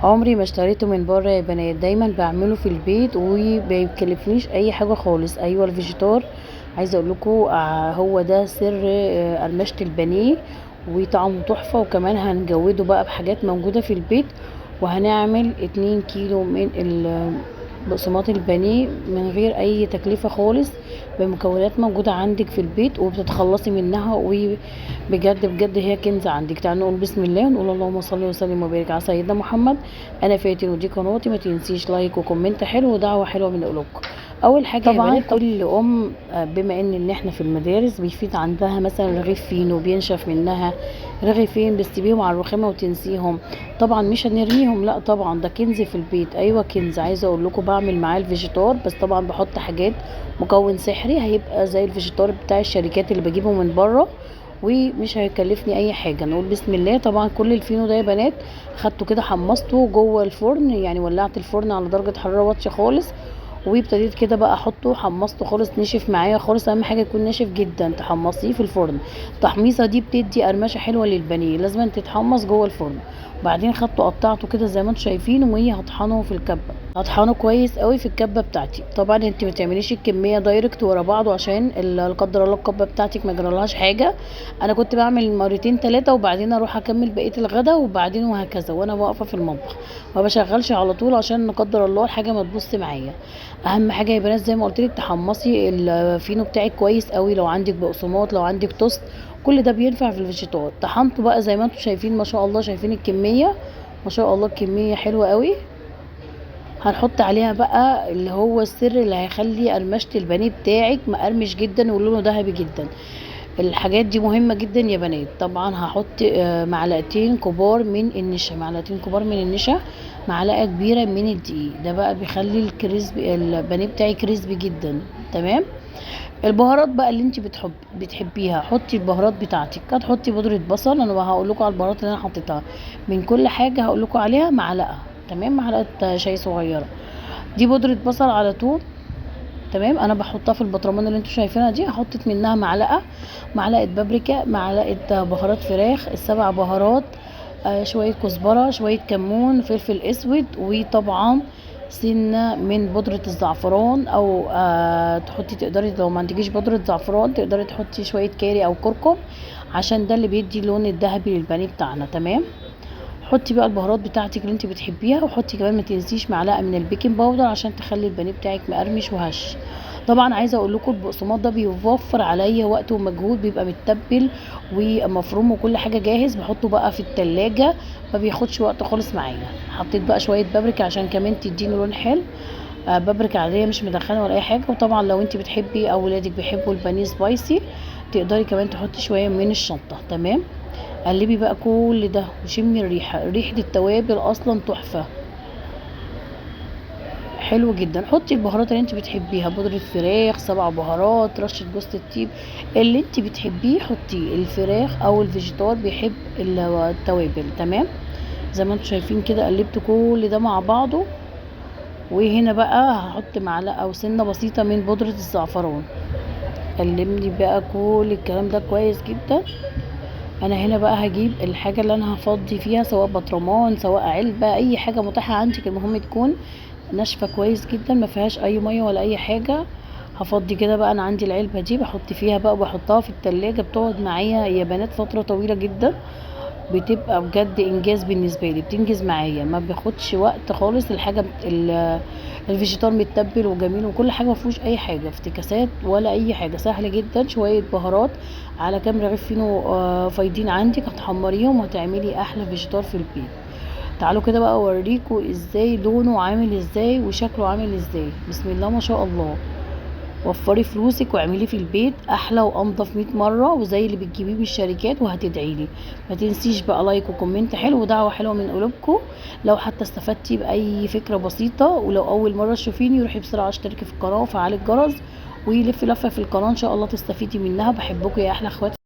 عمري ما اشتريته من بره يا بنات، دايما بعمله في البيت ومبيكلفنيش اي حاجة خالص. ايوه الفيجيتار عايزه اقول لكم هو ده سر قرمشه البانيه وطعمه تحفة، وكمان هنجوده بقى بحاجات موجودة في البيت. وهنعمل 2 كيلو من بقسماط البانيه من غير اي تكلفة خالص، بمكونات موجودة عندك في البيت وبتتخلصي منها، وبجد بجد هي كنز عندك. تعالوا نقول بسم الله ونقول اللهم صل وسلم وبارك على سيدنا محمد. انا فاتن ودي قناتي، ما تنسيش like و comment حلو ودعوة حلوة من قلوبكم. اول حاجة يا طبعا بنات، كل ام بما ان احنا في المدارس بيفيد عندها مثلا رغيف فينو بينشف منها رغيفين، بتسيبيهم على الرخامه وتنسيهم، طبعا مش هنرميهم، لا طبعا ده كنز في البيت. ايوه كنز. عايزه اقول لكم بعمل معاه الفيجيتار، بس طبعا بحط حاجات مكون سحري، هيبقى زي الفيجيتار بتاع الشركات اللي بجيبه من بره ومش هيكلفني اي حاجة. نقول بسم الله. طبعا كل الفينو ده يا بنات خدته كده حمصته جوه الفرن، يعني ولعت الفرن على درجه حرارة واطية خالص، وابتديت كده بقى احطه، حمصته خالص، نشف معايا خالص. اهم حاجة يكون ناشف جدا، تحمصيه في الفرن. التحميصه دي بتدي قرمشه حلوة للبانيه، لازم تتحمص جوه الفرن. بعدين خدته قطعته كده زي ما انتم شايفين، وهطحنه في الكبه، هطحنه كويس قوي في الكبه بتاعتي. طبعا انت ما تعمليش الكمية direct ورا بعضه عشان لا قدر الله الكبه بتاعتك ما جرالهاش حاجة. انا كنت بعمل مرتين ثلاثة وبعدين اروح اكمل بقية الغدا وبعدين وهكذا، وانا واقفة في المطبخ ما بشغلش على طول عشان لا قدر الله الحاجة ما تبص معايا. اهم حاجة يا بنات زي ما قلت لك تحمصي الفينو بتاعك كويس قوي، لو عندك بقسماط لو عندك توست كل ده بينفع في الفيجيتار. طحنته بقى زي ما انتم شايفين ما شاء الله، شايفين الكمية ما شاء الله، الكمية حلوة قوي. هنحط عليها بقى اللي هو السر اللي هيخلي قرمشه البانيه بتاعك مقرمش جدا ولونه ذهبي جدا. الحاجات دي مهمة جدا يا بنات. طبعا هحط معلقتين كبار من النشا، معلقتين كبار من النشا، معلقه كبيرة من الدقيق. ده بقى بيخلي الكريسبي البانيه بتاعي كريسبي جدا. تمام. البهارات بقى اللي انت بتحبيها، حطي البهارات بتاعتك. هتحطي بودره بصل، انا هقول لكم على البهارات اللي انا حطيتها من كل حاجة، هقول لكم عليها معلقه. تمام، معلقه شاي صغيرة دي بودره بصل على طول. تمام، انا بحطها في البطرمان اللي انتوا شايفينها دي، حطيت منها معلقه، معلقه بابريكا، معلقه بهارات فراخ، السبع بهارات، شوية كزبره، شوية كمون، فلفل اسود، وطبعا سنة من بودره الزعفران، او تحطي، تقدري لو ما عندكيش بودره زعفران تقدري تحطي شوية كاري او كركم، عشان ده اللي بيدي اللون الذهبي للبانيه بتاعنا. تمام، حطي بقى البهارات بتاعتك اللي انت بتحبيها، وحطي كمان ما تنسيش معلقه من ال baking powder عشان تخلي البانيه بتاعك مقرمش وهش. طبعا عايزه اقول لكم البقسماط ده بيوفر عليا وقت ومجهود، بيبقى متبل ومفروم وكل حاجة جاهز، بحطه بقى في التلاجة ما بياخدش وقت خالص معايا. حطيت بقى شوية بابريكا عشان كمان تديني لون حلو، بابريكا عادية مش مدخنه ولا اي حاجة. وطبعا لو انت بتحبي او ولادك بيحبوا البانيه spicy تقدري كمان تحطي شوية من الشطه. تمام، قلبي بقى كل ده وشمي الريحة، ريحه التوابل اصلا تحفة، حلو جدا. حطي البهارات اللي انت بتحبيها، بودره فراخ، 7 بهارات، رشه جوز الطيب، اللي انت بتحبيه حطيه. الفراخ او الفيجيتار بيحب التوابل. تمام، زي ما انتم شايفين كده قلبت كل ده مع بعضه. وهنا بقى هحط معلقه او سنة بسيطة من بودره الزعفران. قلبني بقى كل الكلام ده كويس جدا. انا هنا بقى هجيب الحاجة اللي انا هفضي فيها، سواء بطرمان سواء علبة، اي حاجة متاحة عندك، المهم تكون ناشفة كويس جدا ما فيهاش اي مية ولا اي حاجة. هفضي كده بقى، انا عندي العلبة دي بحط فيها بقى وبحطها في التلاجة، بتقعد معايا يا بنات فترة طويلة جدا، بتبقى بجد انجاز بالنسبة لي، بتنجز معايا ما بياخدش وقت خالص. الحاجة الفيجيتار متبل وجميل وكل حاجة، ما فيهوش اي حاجة افتكاسات ولا اي حاجة، سهل جدا. شوية بهارات على كام رغيف فينو، فايضين عندك، هتحمريهم وهتعملي احلى فيجيتار في البيت. تعالوا كده بقى اوريكم ازاي لونه عامل ازاي وشكله عامل ازاي. بسم الله ما شاء الله. وفري فلوسك واعملي في البيت احلى وانضف 100 مرة وزي اللي بتجيبيه من الشركات، وهتدعي لي. ما تنسيش بقى like و comment حلو ودعوة حلوة من قلوبكم لو حتى استفدتي باي فكرة بسيطة. ولو اول مرة تشوفيني روحي بسرعة اشتركي في القناة وفعلي الجرس ولفي لفه في القناة، ان شاء الله تستفيدي منها. بحبكم يا احلى اخوات.